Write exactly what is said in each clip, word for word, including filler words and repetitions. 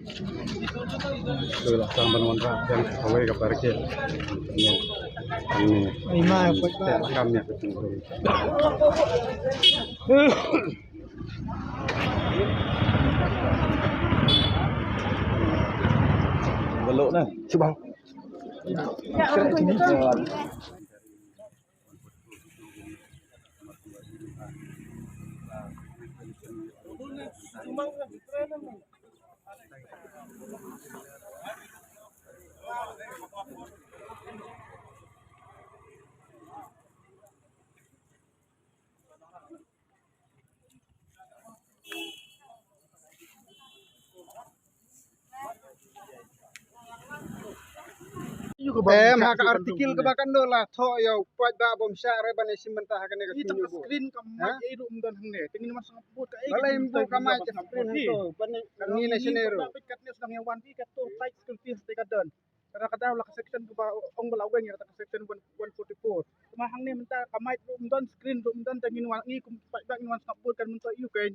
Shu la tang ban wanrah biang kawei ka barikade. Ni. Ni. Ai ma, pat ba. Kam ni. Balok na. Cuba. Em, ha ka article kaba kan do la thoh ïa u paidbah bym shah re ban ïashim bynta ha kane ka screen ka mic ei ruh ym don hangne. Te ngin wan sngap vote ka ei. Balei ym buh ka mic ka screen hangto ban ngin ïa shane ruh. Katne sdang ïa wan ki kato tight security te ka don. Kata kata la ka section kaba ong ba la weng ïa kata ka section one forty-four. Tangba hangne mynta ka mic ruh ym don, screen ruh ym don, te ngin wan, ngi kum paidbah ngin wan sngap vote kan mynta ïa u keiñ.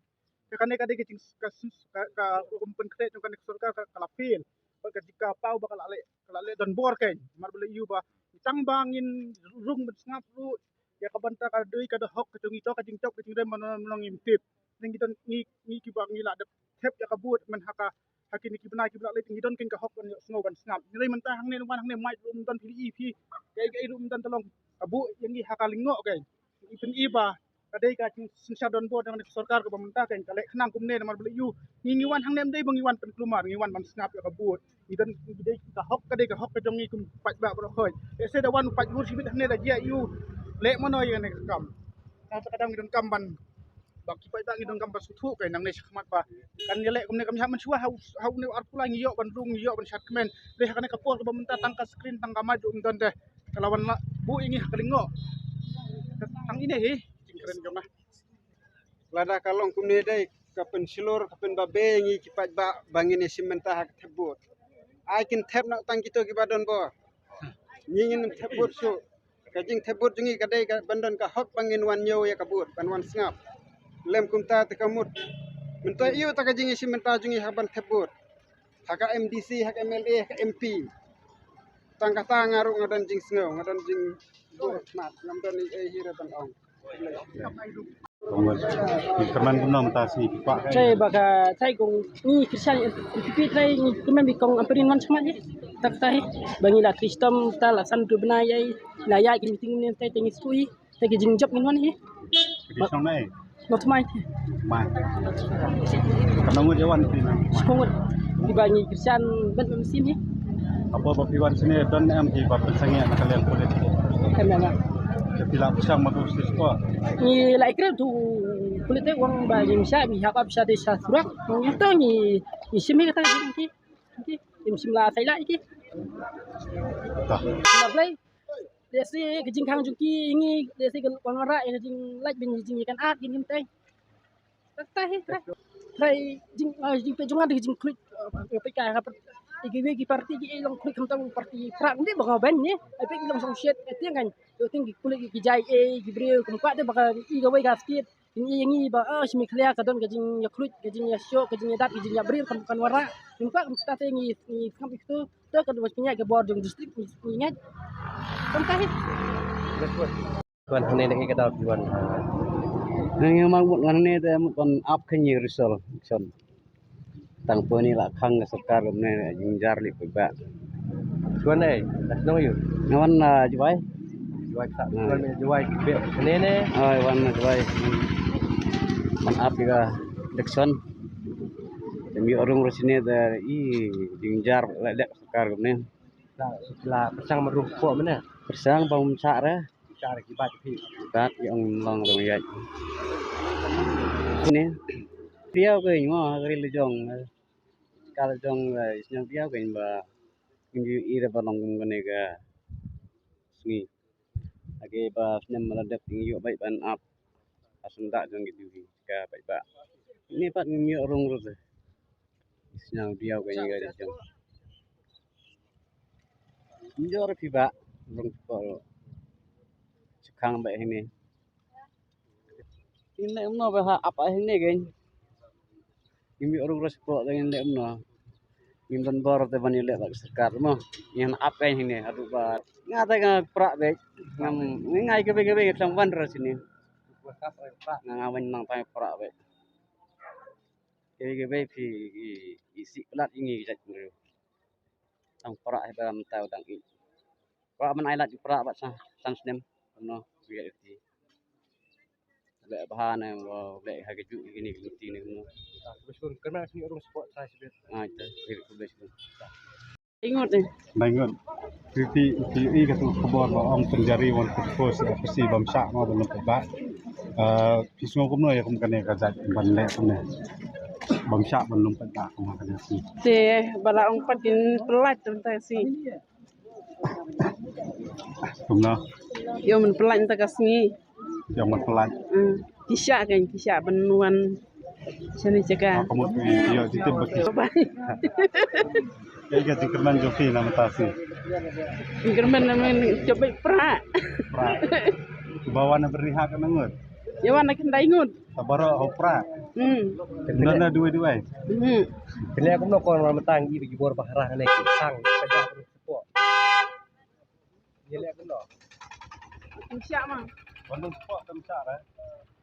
Te kane ka dei ka jing ka, ka, ka rukom pynkhreh jong kane ka sorkar ka, ka la fail. Bad ka jingkyrpad ba ka la leh, ka la leh donbor keiñ. Namar ba la ïohi ba tang ba ngin rung ban sngap ruh ïa ka bynta ka dei ka da hok ka jong ngi, to ka jingjop ka jingrem ba ngi ym tip. Ngi don, ngi, ngi kiba ngi la dep thep ïa ka vote man ha ka, ha kine ki bnai kiba la leit ngi don keiñ ka hok ban ïohsngew ban sngap. Ngi lei mynta hangne, wan hangne mic ruh ym don phi ïohi phi. Kaei kaei ruh ym don, te long ka buh ïa ngi ha ka lyngngoh keiñ. Ngi pyni ba ka dei ka jingsynshar donbor jong ka sorkar kaba mynta keiñ ka leh khnang kumne namar ba la ïohi ngi, ngi wan hangne ym dei ba ngi wan pynkulmar, ngi wan ban sngap ïa ka vote. Ngi don, ngi dei ka hok, ka dei ka hok ka jong ngi kum paidbah baroh khoit. Lehse da wan u paidbah shibit hangne da jia ïa u leh mano ïa kane ka kam. Tang sa ka dang ngi donkam ban, ba ki paidbah ngi donkam ban sngewthuh keiñ nangne shakhmat ba kan ïaleh kumne kam ïa hap mynshuwa ha u, ha une u arphew lai ngi ïoh ban rung, ngi ïoh ban shad kmen. Te ha kane ka por kaba mynta tang ka screen tang ka mic ruh ym don te ka la wan la buh ïa ngi ha ka lyngngoh. Tang ine hi jingkren jong nga. Lada ka long kumne dei ka pynshlur, ka pynbabe ïa ngi ki paidbah ba ngin ïashim bynta ha ka thep vote. Ai kin thep noh tang kito kiba donbor. Ngi ngin thep vote shuh. Ka jingthep vote jong ngi ka dei ka ban don ka hok ba ngin wan ñiew ïa ka vote, ban wan sngap. Lem kumta te ka mut mynta ïoh ta ka jingïashim bynta jong ngi ha ban thep vote. Ha ka M D C, ha ka M L A, ha ka M P. Tang kata nga ruh nga don jingsngew, nga don jingbuh khmat, ngam don ei ei hi re ban ong. Kyrmen kumno mynta shi phi kwah? Trai ba ka trai kong ngi Christian N P P trai ngi kyrmen ba kong Ampareen wan shakhmat hi. Tang kata hi ba ngi la trei shitom ta la san tu bnai ïa i la ïa ki meeting ne trai te ngi sngewthuh hi. Te ki jingjop ngin wan hi. Ki shnong ne? North Mine. Mine. Katno ngut ïa wan phi na? Shiphew ngut. Kiba ngi Christian bad ba mynsiem hi. Hapoh ba phi wan shane don em kiba pynsangeh na ka liang pulit? Em, em, em. Te phi la pyrshang ma tu shisha? Ngi la ïakren tu pulit te u ong ba ngim shah, ngi hap ap sha te sha surok. Ngi to ngi, ngi shim hi kata ngi, ngi, ngi shim la sai la ki. Ta. Ngi la blei. Lehse ka jingkhang jong ki ïa ngi, lehse ka wanrah ïa ka jinglait ban ïa jingïakynad ïa ngi mynta. Tang kata hi trai. Trai jing, ah, jingpeit jong nga dei ka jingkhluit, ah, peit ka, ka, ïa kiwei ki party ki long khluit khamtam party prah, ym dei ba nga ban ne. Ai peit ki long song shet, ai tieng kan. Ai tieng ki khluit ki jai ei ki briew, kum kwah dei ba ka i kawei ka state. Ngi, ngi ba, ah, shi Meghalaya ka don ka jingïakhluit, ka jingïashoh, ka jingïadap, ka jingïabriew, kan, kan wanrah. Ngi kwah kumta te ngi, ngi kham ïa kito, to ka dei ba pynïaid ka bor jong district ngi, ngi ngeit. Kumta hi. Wan hangne da ka dei ka daw phi wan. Ngi ma mut wan hangne te mut ban ap kane result election. Tang poi ni la khang ka sorkar kumne jynjar lei phi ba. Shuwa ne, na shnong aïu? Nga wan na Jowai. Jowai ka, ah, shuwa ne Jowai phi ne ne? Ai wan na Jowai. Man ap ka election. Te ym ïoh rung ruh shane da i jynjar lei lei ka sorkar kumne. La, la pyrshang ban rung kpoh mane? Pyrshang bym shah re. Shah re ki bat phi. Bat ki ong long rung ïaid. Shane. Phi ïa ka ïa nga ka ri la jong. Ka la jong, eh, sñiaw diaw kein ba ngim ju ïohi re ba long kum kane ka sngi. Ake ba snem ma la dep ngi ïoh beit ban ap ha syndah jong ki duh hi ka beit ba. Ni pat ngim ïoh rung ruh te. Sñiaw diaw kein ka jong. Njor phi ba rung ko. Chukang ba hini. Ngin leh kumno ba ha ap ha hynne kein. Ngim ïoh rung ruh shuh ba ngin leh kumno. Ngim don bor te ban ïaleh bad ka sorkar mo. Ngi hap kai hangne haduh ba nga te nga pra beit. Ngam ngai ka bei ka bei ka tang ban ra sini. Nga nga ban nang tang pra beit. Ka bei ka bei phi i si plat ngi jait ngi. Tang pra he ba mynta dang i. Ba man ai lad pra ba sa san snem. No, ïa iti. Leh bha ne, leh ha ka ju kini kini ne. Bishkun kena sini orang support saya sibit. Ah, ita, bishkun. Ingut eh. Ba ingut. Phi phi phi i ka tu khubor ba ong pynjari wan pynpos psi bam sa ma ban lum ba. Eh, phi sngew kumno ïa kum kane ka jait ban leh kumne. Bam sa ban lum ba kum kane si. Te ba la ong pat kin pynlait tang ta si. Kumno? Ïoh man pynlait mynta ka sngi. Ïoh man pynlait. Hmm. Ki shah kan, ki shah ban wan shane jaka. Ah, ka mut ïoh jingtip ba ki. Bye. Ïa ka jingkyrmen jong phi na mynta shi. Jingkyrmen na mynta jop beit pra. Pra. Ba wan na byrni ha ka ngut. Ïa wan na khyndai ngut. Ta baroh ha pra. Hmm. Na na duwai duwai. Hmm. Kynlek kumno kon wan mynta ngi ba ki bor ba hara ne ki sang ka jong. Ngi leh kumno? Kum shah ma. Wan kum shah, kum shah, eh?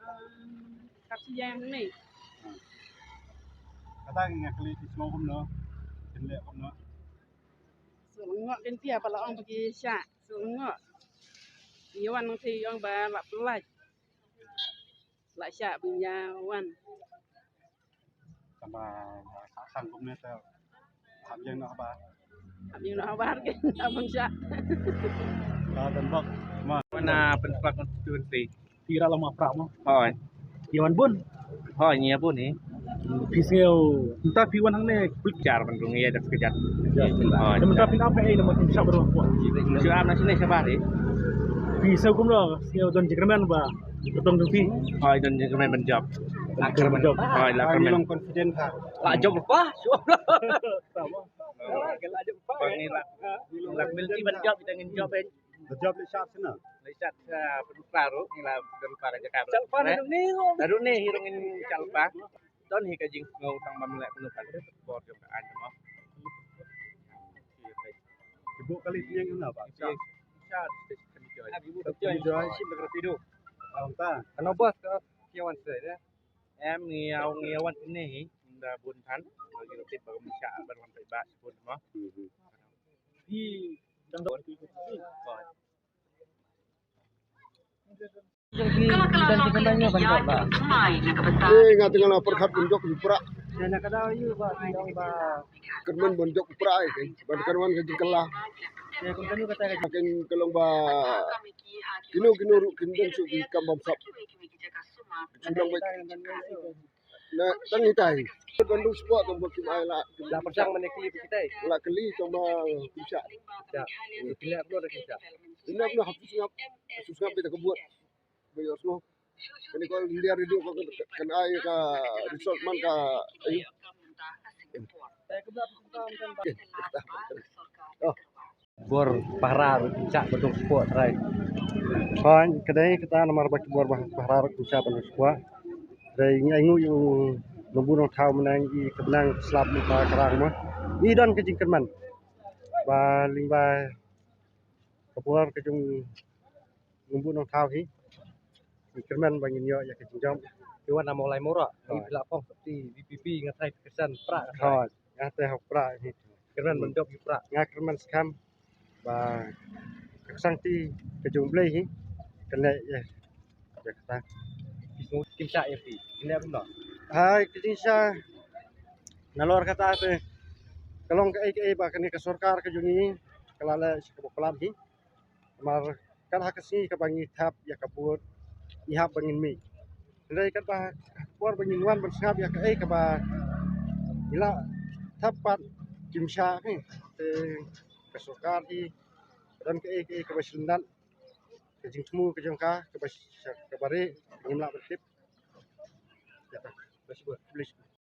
Em, kap shi jang ne. Kata ngi kylli ki sngew kumno? Kin leh kumno? Sngewbha kin pia ba la ong ba ki shah. Sngewbha. Ïa wan nang te ong ba la pynlait. La shah ban ïa wan. Tangba ka sang kumne te hap ïeng noh ba. Hap ïeng noh ba ke hap ban shah. Ka don bok ma. Wan na pynprak constituency. Phi ra la ma pra mo. Hoi. Ïa wan bun. Hoi, ïa bun eh. Phi sngew. Mynta phi wan hangne. Pulchar ban rung ïa da kejat. Hoi. Mynta phi ap eh nama phi shah ban rung. Phi ap na sini sabar eh. Phi sngew kumno. Ïa don jingkyrmen ba. Betul tu phi. Hoi, don jingkyrmen ban jop. Jingkyrmen ban jop. Hoi, la kyrmen. Long confident ha. La jop lepas. Sama. La jop lepas. Bang ni la. La milki ban jop, kita ngin jop eh. Jop le shat sini. Le shat sa penuh klaru ni la penuh klaru Jakarta. Chalpa ni. Lalu ni hirung ini chalpa. Don hi ka jingsngew tang ba mlek penuh kan. Bor jong ka an mo. Ibu kali tiang ina ba. Sha station joy. Ibu joy sim dekat video. Ang ta. Ano bos ka kiawan sih ya. Em ngi aw ngi awan sini hi. Nda bun than. Lagi roti ba msha ba lam ba bun mo. Hi dang da. Eh, nga tengah la pyrkhat ban jop ïa pra. Kyrmen ban jop ïa pra eh, ban kyrmen ka jingkylla. Kin ka long ba kino kino ruh kin don shuh ki kam bamsap. Shu long ba Na tang itai. Ban dum sport tang ba kim ai la. La pyrshang mane kylli ba kitai. La kylli tang ba kim shah. Shah. Kylli ap no da kim shah. Ina no hap sngap. Sngap bita ka buat. Ba ïoh sngap. Kane ko India radio ko kan ai ka result man ka. Ai. Oh. Bor pahara ruh chah ba dong sport trai. Hooid, ka dei kata namar ba ki bor pahara ruh chah ba dong sport. Dei ngi ai nguh ïa u Nongbuh Nongthaw mynne i ka bneng slap mynta ka rang mo. Ngi don ka jingkyrmen ba lyngba ka bor ka jong Nongbuh Nongthaw hi. Ngi kyrmen ba ngin ïoh ïa ka jingjop. Ki wan na Mawlai Mawroh. Ngi phi la phong ti V P P nga trai phi kyrsan pra. Hooid, nga trai hok pra hi. Kyrmen ban jop ïa pra. Nga kyrmen skhem ba ka ksangti ka jong U Blei hi. Kane ïa. Ïa kata. Ki sngew kim shah ïa phi. Kane ïa phi noh. Hai ka jingshah. Nalor kata te ka long kaei kaei ba kane ka sorkar ka jong ngi ka la leh shi kaba palat hi. Namar kat ha ka sngi kaba ngi thep ïa ka vote ngi hap ba ngin mih. Hynrei katba ha ka por ba ngin wan ban sngap ïa kaei kaba ngi la thep pat kim shah hi. Te ka sorkar hi ka don kaei kaei kaba shlyndat ka jingthmu ka jong ka kaba sha kaba rieh ngim lah ban tip. Ïa ka. Ba shibun.